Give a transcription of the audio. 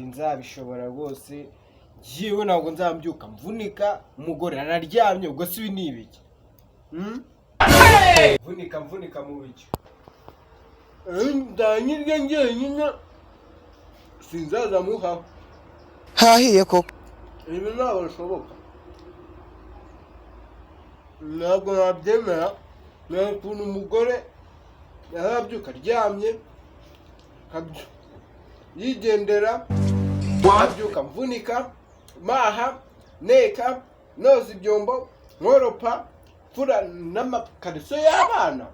Sinzabishobora rwose. Njyewe ntabwo nzambyuka mvunika, umugore araryamye. Ubwo si ibi ni ibiki? Hmm? Mvunika, mvunika mu biki? Ndanyirya njyenyine, sinzaza muhaho. Hahiye koko. Ibi ntabwo bishoboka, ntabwo nabyemera. Nta ukuntu umugore yazabyuka aryamye, yigendera, abyuka mvunika, maha, neka, noza ibyombo, nkoropa, mfura n'amakariso y'abana.